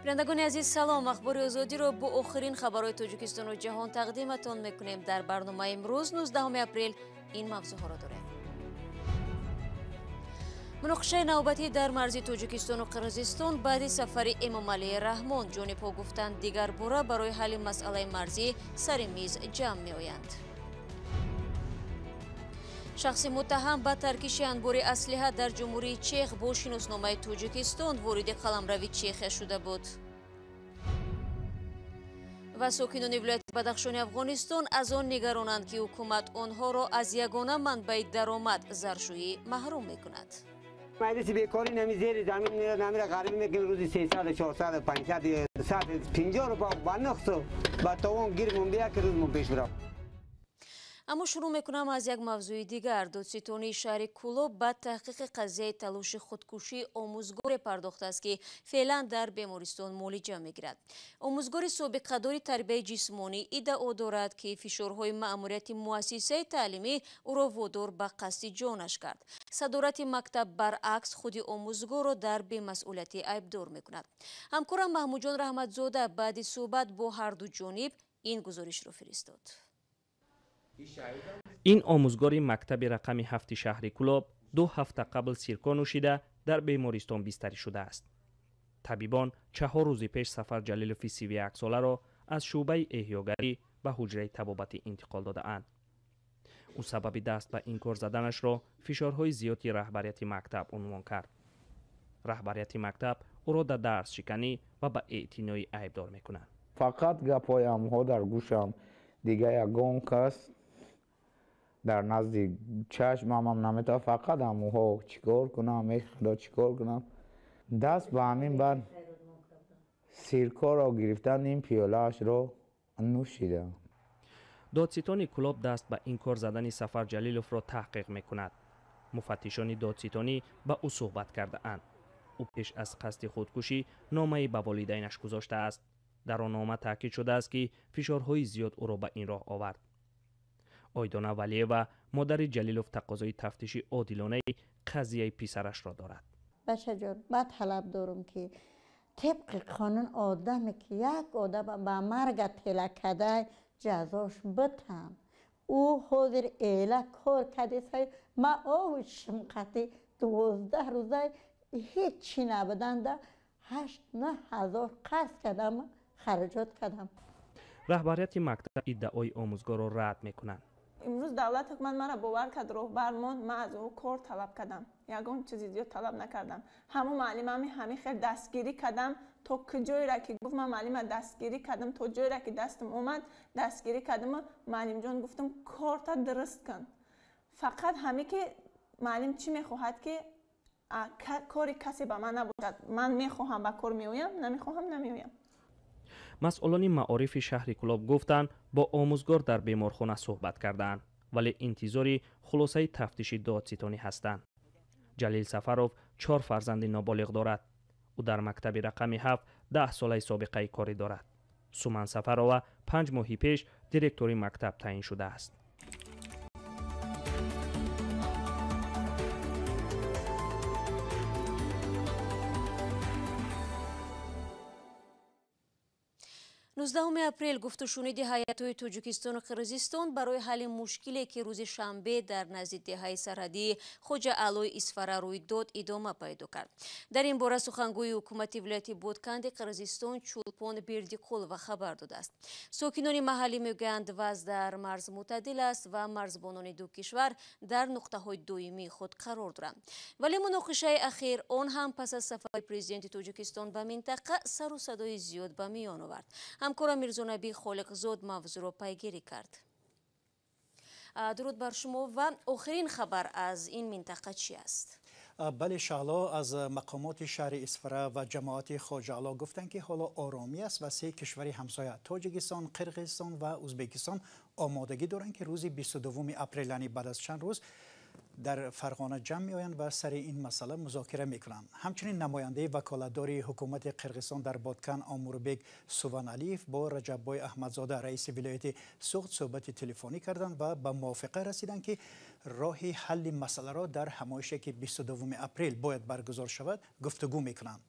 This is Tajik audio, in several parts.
Бинандагони азиз, салом. Ахбори Озодиро бо охирин хабарҳои Тоҷикистону ҷаҳон тақдиматон мекунем. Дар барномаи имрӯз 19 апрел ин мавзӯъҳоро дорем. Муноқишаи навбатӣ дар марзи Тоҷикистону Қирғизистон баъди сафари Эмомалӣ Раҳмон. Ҷонибҳо гуфтанд, дигар бора барои ҳалли масъалаи марзӣ сари миз ҷамъ меоянд. Шахси муттаҳам ба таркиши анбори аслиҳа дар Ҷумҳурии Чех бо шиносномаи Тоҷикистон вориди қаламрави Чехия шуда буд. Ва сокинони вилояти Бадахшони Афғонистон аз он нигаронанд, ки ҳукумат онҳоро аз ягона манбаи даромад заршӯӣ маҳрум мекунад. Маҷлиси бекорӣ нами зери замин мера, намира ғариб мекунем, рӯзи 300, 400, 500, 150 рупа ба нақсу ба тавон гирмон бия ки рӯзмон пеш бирав. Аммо шурӯъ мекунам аз як мавзӯи дигар. Додситонии шаҳри Кӯлоб ба таҳқиқи қазияи талоши худкушии омӯзгоре пардохтааст, ки феълан дар бемористон муолиҷа мегирад. Омӯзгори собиқадори тарбияи ҷисмонӣ иддао дорад, ки фишорҳои маъмурияти муассисаи таълимӣ ӯро водор ба қасди ҷонаш кард. Садорати мактаб баръакс худи омӯзгорро дар бемасъулиятӣ айбдор мекунад. Ҳамкорам Маҳмудҷон Раҳматзода баъди суҳбат бо ҳарду ҷониб ин гузоришро фиристод. Ин омӯзгори мактаби рақами 7 шаҳри Кӯлоб 2 ҳафта қабл сирко нӯшида дар бемористон бистарӣ шудааст. Табибон 4 рӯзи пеш Сафар Ҷалилови 31-соларо аз шӯъбаи эҳёгарӣ ба ҳуҷраи табобатӣ интиқол додаанд. Ӯ сабаби даст ба ин кор заданашро фишорҳои зиёди раҳбарияти мактаб унвон кард. Раҳбарияти мактаб ӯро дар дарсшиканӣ ва ба эътиноӣ айбдор мекунад. Фақат гапҳои амҳо дар гӯшам, дига ягон кас дар назди чашмамам наметавад, фақат амуҳо чӣ кор кунам, эй худо чӣ кор кунам. Даст ба ҳамин баъд сиркоро гирифтан, ин пиёлаашро нӯшидам. Додситони Кӯлоб даст ба ин кор задани Сафар Ҷалиловро таҳқиқ мекунад. Муфаттишони додситонӣ ба ӯ суҳбат кардаанд. Ӯ пеш аз қасди худкушӣ номае ба волидайнаш гузоштааст. Дар он нома таъкид шудааст, ки фишорҳои зиёд ӯро ба ин роҳ овард. Ойдона Валиева, модари Ҷалилов, тақозои тафтиши одилонаи қазияи писарашро дорад. Бачаҷон, ман талаб дорам, ки тибқи қонун одаме ки як одам ба марга тела кадай, ҷазош битам. Ӯ ҳозир эла кор кадесай, ма оҳу шимқати 12 рӯзай ҳеҷ чӣ набуданда 8-9 ҳазор қарз кардам, хароҷот кардам. Раҳбарияти мактаб иддаои омӯзгорро рад мекунанд. Имрӯз давлат ҳукумат маро бовар кард, роҳбар монд, ман аз ӯ кор талаб кардам, ягон чизи зиёд талаб накардам. Ҳамон муаллимами ҳамин хел дастгирӣ кардам то куҷоеро ки гуфт, ман муаллима дастгирӣ кардам то ҷоеро ки дастам омад, дастгирӣ кардаму муаллимҷон гуфтам корта дуруст кун. Фақат ҳаме ки муаллим чӣ мехоҳад, ки кори касе ба ман набошад. Ман мехоҳам ба кор меоям, намехоҳам намеоям. Масъулони маорифи шаҳри Кӯлоб гуфтанд, бо омӯзгор дар беморхона суҳбат кардаанд, вале интизори хулосаи тафтиши додситонӣ ҳастанд. Ҷалил Сафаров 4 фарзанди ноболиғ дорад. Ӯ дар мактаби рақами 7 10 солаи собиқаи корӣ дорад. Суман Сафарова 5 моҳи пеш директори мактаб таъин шудааст. 19 апрел гуфтушуниди ҳайатҳои Тоҷикистону Қирғизистон барои ҳалли мушкиле, ки рӯзи шанбе дар назди деҳаи сарҳадии Хоҷа Аълои Исфара рӯй дод, идома пайдо кард. Дар ин бора сухангӯи ҳукумати вилояти Бодканди Қирғизистон Чулпон Бердиқулова хабар додааст. Сокинони маҳаллӣ мегӯянд, вазъ дар марз мӯътадил аст ва марзбонони ду кишвар дар нуқтаҳои доимии худ қарор доранд. Вале муноқишаи ахир, он ҳам пас аз сафари президенти Тоҷикистон ба минтақа, сару садои зиёд ба миён овард. Ҳамкора Мирзонаби Холиқзод мавзӯъро пайгирӣ кард. Дуруд бар шумо ва охирин хабар аз ин минтақа чӣ аст? Бале, Шаҳло, аз мақомоти шаҳри Исфара ва ҷамоати Хоҷа Аъло гуфтанд, ки ҳоло оромӣ аст ва 3 кишвари ҳамсоя Тоҷикистон, Қирғизистон ва Ӯзбекистон омодагӣ доранд, ки рӯзи 22 апрел, яъне баъд аз чанд рӯз, дар Фарғона ҷамъ меоянд ва сари ин масъала музокира мекунанд. Ҳамчунин намояндаи ваколатдори ҳукумати Қирғизистон дар Бодкан Омурбек Суваналиев бо Раҷаббой Аҳмадзода, раиси вилояти Суғд, суҳбати телефонӣ карданд ва ба мувофиқа расиданд, ки роҳи ҳалли масъаларо дар ҳамоише, ки 22 апрел бояд баргузор шавад, гуфтугӯ мекунанд.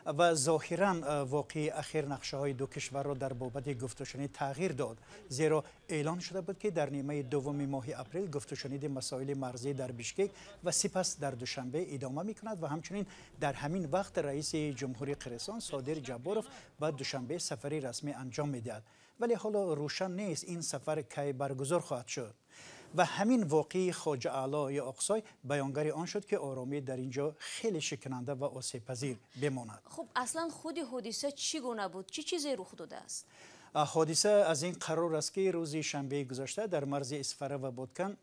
و ظاهرا واقعی اخیر نقشه های دو کشور را در بابت گفت‌وشنید تغییر داد، زیرا اعلان شده بود که در نیمه دوم ماه اپریل گفت‌وشنید مسائل مرزی در بیشکک و سپس در دوشنبه ادامه می کند و همچنین در همین وقت رئیس جمهوری قرغیزستان صادر جباروف به دوشنبه سفری رسمی انجام میدهد، ولی حالا روشن نیست این سفر کی برگزار خواهد شد. و همین واقعی خواجه اعلی اقصای بیانگر آن شد که آرامی در اینجا خیلی شکننده و آسیب‌پذیر بماند. خب اصلا خود حادثه چگونه بود؟ چه چیزی رخ داده است؟ حادثه از این قرار است که روز شنبه گذشته در مرز اسفره و بودکن،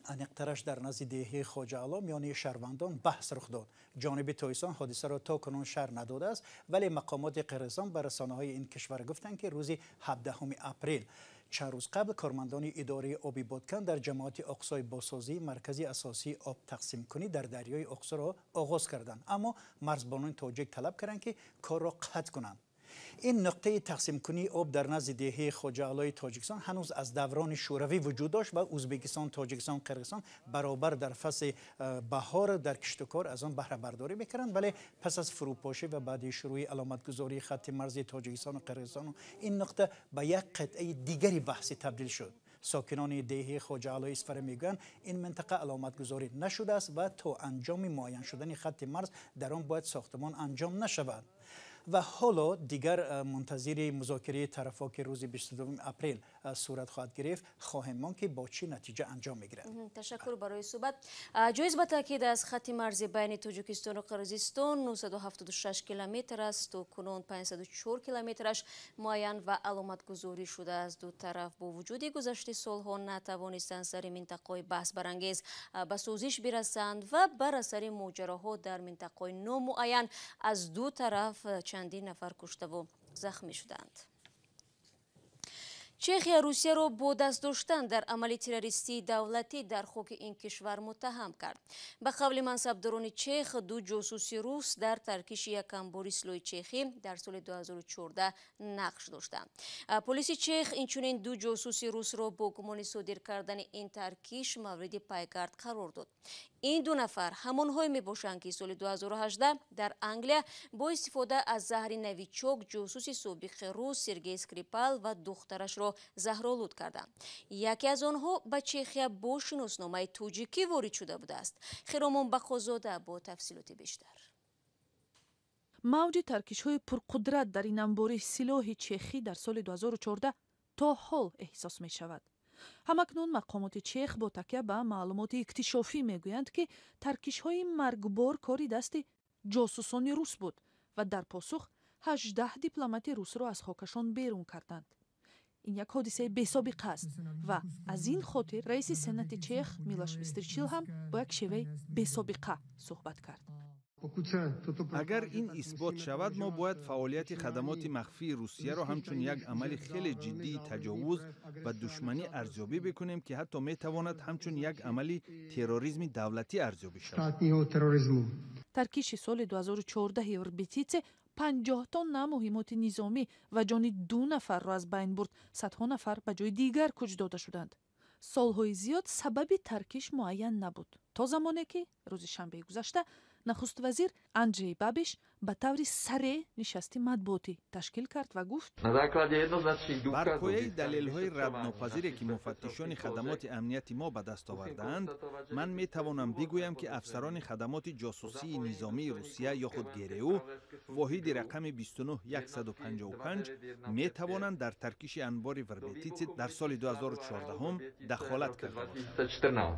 انیقترش در نزد دهه خواجه اعلی، میان شهروندان بحث رخ داد. جانب تایسان حادثه را تا کنون شرح نداده است، ولی مقامات قرغیزستان به رسانه‌های این کشور گفتند که روز 17 اپریل، چند روز قبل، کارمندان اداره آبی بادکن در جماعت اقصای بازسازی مرکزی اساسی آب تقسیم کنی در دریای اقصا را آغاز کردند، اما مرزبانان تاجیک طلب کردند که کار را قطع کنند. این نقطه تقسیم کنی آب در نزد دهه خواجه اعلی تاجیکستان هنوز از دوران شوروی وجود داشت و ازبکستان، تاجیکستان، قرغیزستان برابر در فصل بهار در کشت و کار از آن بهره برداری میکردند، ولی پس از فروپاشی و بعد شروع علامتگذاری خط مرزی تاجیکستان و قرغیزستان این نقطه به یک قطعه دیگری بحثی تبدیل شد. ساکنان دهه خواجه اعلی اسفره میگویند این منطقه علامتگذاری نشده است و تا انجام معین شدن خط مرز در آن باید ساختمان انجام نشود. و حالا دیگر منتظر مذاکره طرف‌ها که روز 22 اپریل صورت خواهد گرفت خواهیم ماند که با چی نتیجه انجام میگیرد. تشکر برای صحبت. جایز به تاکید از خط مرزی بین تاجیکستان و قرغیزستان 976 کیلومتر است و کنون 504 کیلومترش معین و علامتگذاری شده است. دو طرف با وجود گذشت سالها نتوانستند سر منطقه بحث برانگیز به سازش برسند و بر اثر ماجراها در منطقه نامعین از دو طرف چندین نفر کشته و زخمی شدند. چخیا روسیه را با دست داشتن در عمل تروریستی دولتی در خاک این کشور متهم کرد. به قول منصبداران چخ، دو جاسوس روس در ترکش یک انبار سلاح چخی در سال 2014 نقش داشتند. پلیس چخ اینچنین دو جاسوس روس را با گمان صادر کردن این ترکش مورد پیگرد قرار داد. این دو نفر همانهایی می باشند که سال 2018 در انگلیا با استفاده از زهر نویچوک جاسوس سابق روس سرگئی اسکریپال و دخترش را زهرآلود کردند. یکی از آنها به چخیا با شناسنامه تاجیکی وارد شده بوده است. خیرامان بقازاده با تفصیلات بیشتر. موج ترکش‌های پرقدرت در این انبار سلاح چخی در سال 2014 تا حال احساس می شود. ҳамакнун мақомоти чех бо такя ба маълумоти иктишофӣ мегӯянд, ки таркишҳои маргбор кори дасти ҷосусони рус буд ва дар посух 18 дипломати русро аз хокашон берун карданд. Ин як ҳодисаи бесобиқа аст ва аз ин хотир раиси сенати чех Милош Вистрчил ҳам бо як шеваи бесобиқа суҳбат кард. Агар ин исбот шавад, мо бояд фаъолияти хадамоти махфии Русияро ҳамчун як амали хеле ҷиддии таҷовуз ва душманӣ арзёбӣ бикунем, ки ҳатто метавонад ҳамчун як амали терроризми давлатӣ арзёбӣ шавад. Таркиши соли 2014 Врбетице 50 тонна муҳимоти низомӣ ва ҷони ду нафарро аз байн бурд, садҳо нафар ба ҷои дигар кӯч дода шуданд. Солҳои зиёд сабаби таркиш муайян набуд, то замоне ки рӯзи шанбеи гузашта нахуствазир Андрей Бабиш ба таври сареъ нишасти матбуотӣ ташкил кард ва гуфт: Бар пояи далелҳои раднопазире, ки муфаттишони хадамоти амнияти мо ба даст овардаанд, ман метавонам бигӯям, ки афсарони хадамоти ҷосусии низомии Русия ё худ ГРУ, воҳиди рақами 29155, метавонанд дар таркиши анбори Врбетице дар соли 2014 дахолат карда бошанд.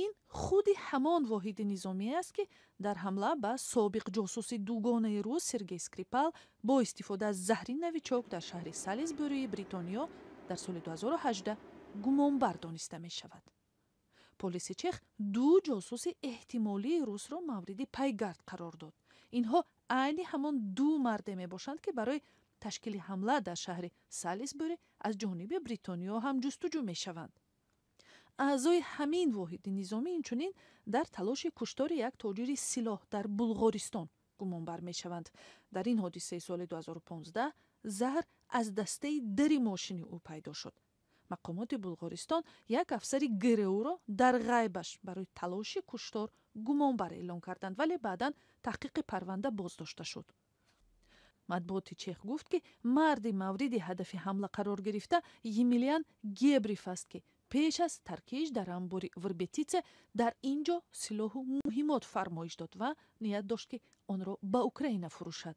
Ин худи ҳамон воҳиди низомие аст, ки дар ҳамла ба собиқ ҷосуси дугонаи рус Сергей Скрипал бо истифода аз заҳри Новичок дар шаҳри Салисбурии Бритониё дар соли 2018 гумонбар дониста мешавад. Полиси чех ду ҷосуси эҳтимолии русро мавриди пайгард қарор дод. Инҳо айни ҳамон ду марде мебошанд, ки барои ташкили ҳамла дар шаҳри Салисбури аз ҷониби Бритониё ҳам ҷустуҷӯ мешаванд. Аъзои ҳамин воҳиди низомӣ инчунин дар талоши куштори як тоҷири силоҳ дар Булғористон гумонбар мешаванд. Дар ин ҳодисаи соли 2015 заҳр аз дастаи дари мошини ӯ пайдо шуд. Мақомоти Булғористон як афсари ГРУро дар ғайбаш барои талоши куштор гумонбар эълон карданд, вале баъдан таҳқиқи парванда боздошта шуд. Матбуоти чех гуфт, ки марди мавриди ҳадафи ҳамла қарор гирифта Емельян Гебрев аст, ки пеш аз таркиш дар амбори Врбетице дар ин ҷо силоҳу муҳимот фармоиш дод ва ният дошт, ки онро ба Украина фурӯшад.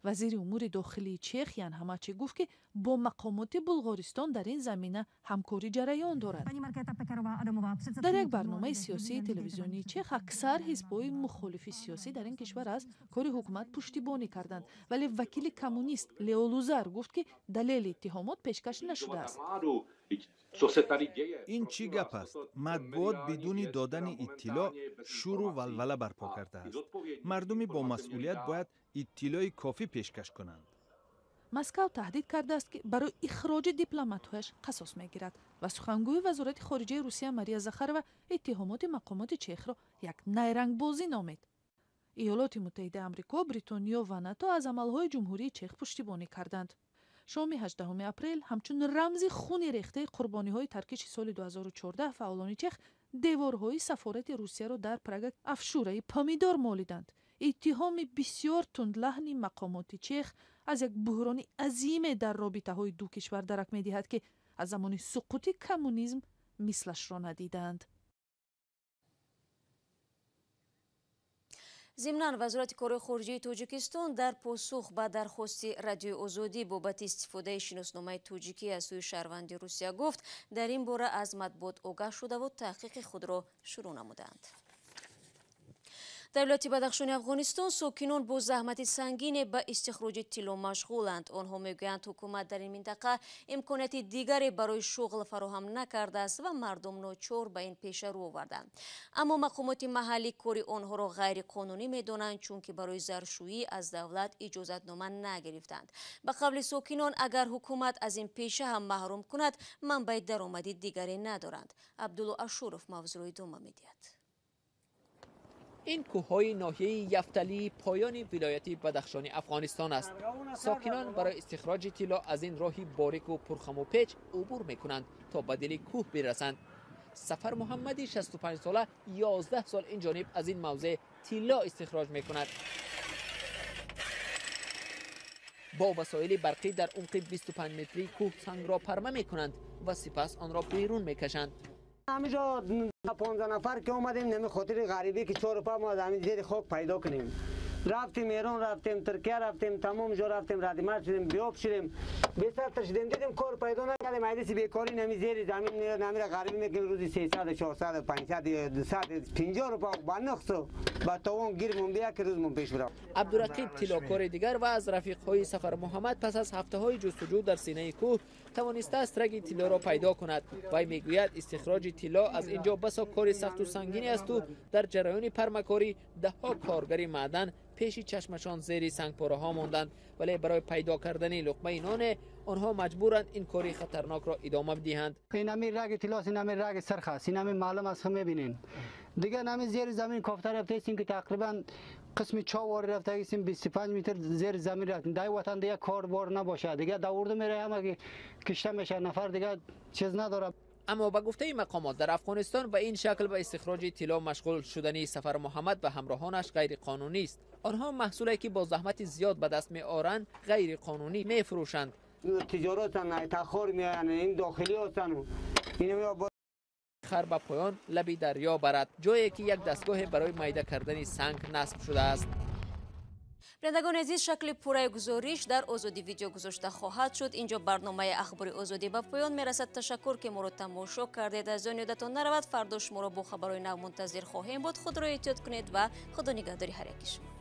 Вазири умури дохилии чех Ян Ҳамачи гуфт, ки бо мақомоти Булғористон дар ин замина ҳамкорӣ ҷараён дорад. Дар як барномаи сиёсии телевизионии чех аксар ҳизбҳои мухолифи сиёсӣ дар ин кишвар аз кори ҳукумат пуштибонӣ карданд, вале вакили коммунист Лео Лузар гуфт, ки далели иттиҳомот пешкаш нашудааст. Ин чӣ гап аст? Матбуот бидуни додани иттилоъ шӯру валвала барпо кардааст. Мардуми бомасъулият бояд иттилои кофӣ пешкаш кунанд. Москав таҳдид кардааст, ки барои ихроҷи дипломатҳояш қасос мегирад ва сухангӯи Вазорати хориҷаи Русия Мария Захарова иттиҳомоти мақомоти чехро як найрангбозӣ номид. Иёлоти Муттаҳидаи Амрико, Бритониё ва НАТО аз амалҳои Ҷумҳурии Чех пуштибонӣ карданд. Шоми 18 апрел ҳамчун рамзи хуни рехтаи қурбониҳои таркиши соли 2014 фаъолони чех деворҳои сафорати Русияро дар Прага афшураи помидор молиданд. Иттиҳоми бисёр тундлаҳни мақомоти чех аз як буҳрони азиме дар робитаҳои ду кишвар дарак медиҳад, ки аз замони суқути коммунизм мислашро надидаанд. Зимнан, Вазорати корҳои хориҷии Тоҷикистон дар посух ба дархости Радиои Озодӣ бобати истифодаи шиносномаи тоҷикӣ аз сӯи шаҳрванди Русия гуфт, дар ин бора аз матбуот огаҳ шудаву таҳқиқи худро шурӯъ намуданд. Дар вилояти Бадахшони Афғонистон сокинон бо заҳмати сангине ба истихроҷи тилло машғуланд. Онҳо мегӯянд, ҳукумат дар ин минтақа имконияти дигаре барои шуғл фароҳам накардааст ва мардум ночор ба ин пеша рӯ оварданд. Аммо мақомоти маҳаллӣ кори онҳоро ғайриқонунӣ медонанд, чунки барои заршӯӣ аз давлат иҷозатнома нагирифтанд. Ба қавли сокинон, агар ҳукумат аз ин пеша ҳам маҳрум кунад, манбаи даромади дигаре надоранд. Абдулло Ашуров мавзӯъро идома медиҳад. Ин кӯҳҳои ноҳияи Яфталии поёни вилояти Бадахшони Афғонистон аст. Сокинон барои истихроҷи тилло аз ин роҳи борику пурхаму печ убур мекунанд, то ба дили кӯҳ бирасанд. Сафар Муҳаммади 65 сола 11 сол ин ҷониб аз ин мавзеъ тилло истихроҷ мекунад. Бо васоили барқӣ дар умқи 25 метрии кӯҳ сангро парма мекунанд ва сипас онро берун мекашанд. Ҳаминҷо 15 нафар ки омадем, нами хотири ғарибӣ ки чор па мо аз ҳамин зери хок пайдо кунем. Рафтем Эрон, рафтем Туркия, рафтем тамом ҷо рафтем, радимар шудем, биёб шудем, бесатр шудем, дидем кор пайдо накардем. Айдиси бекорӣ нами зери замин намира ғарибӣ мекунем, рӯзи 300, 400, 500, 250 рупа ба нақсу ба тавон гирмон бия ки рӯзмон пеш бирав. Абдурақиб тиллокори дигар ва аз рафиқҳои Сафар Муҳаммад пас аз ҳафтаҳои ҷустуҷӯ дар синаи кӯҳ тавонистааст раги тиллоро пайдо кунад. Вай мегӯяд, истихроҷи тилло аз ин ҷо басо кори сахту сангине асту дар ҷараёни пармакорӣ даҳҳо коргари маъдан пеши чашмашон зери сангпораҳо монданд, вале барои пайдо кардани луқмаи ноне онҳо маҷбуранд ин кори хатарнокро идома бидиҳанд. Ин ҳамин раги тиллост, ин ҳамин раги сирх аст, ин ҳамин маълум аст, мебинен. Дигар ҳамин зери замин кофта рафтаистем, ки тақрибан қисми чор рафтагистем, 25 метр зери замин рафтем. Дар ватан дигар кор бор набошад, дигар давурда меравад, ҳама кишта мешавад, нафар дигар чиз надорад. Аммо ба гуфтаи мақомот дар Афғонистон ба ин шакл ба истихроҷи тилло машғул шудани Сафар Муҳаммад ва ҳамроҳонаш ғайриқонунӣ аст. Онҳо маҳсуле ки бо заҳмати зиёд ба даст меоранд ғайриқонунӣ мефурӯшанд. Тиҷоратан тахор меоянд, ин дохилӣ ҳастанд. Хар ба поён лаби дарё барад, ҷое ки як дастгоҳе барои майда кардани санг насб шудааст. Бинандагони азиз, шакли пурраи гузориш дар Озодӣ видео гузошта хоҳад шуд. Инҷо барномаи Ахбори Озодӣ ба поён мерасад. Ташаккур, ки моро тамошо кардед. Аз он ёдатон наравад, фардо шуморо бо хабарҳои нав мунтазир хоҳем буд. Худро эҳтиёт кунед ва Худо нигаҳдори ҳар яки шумо.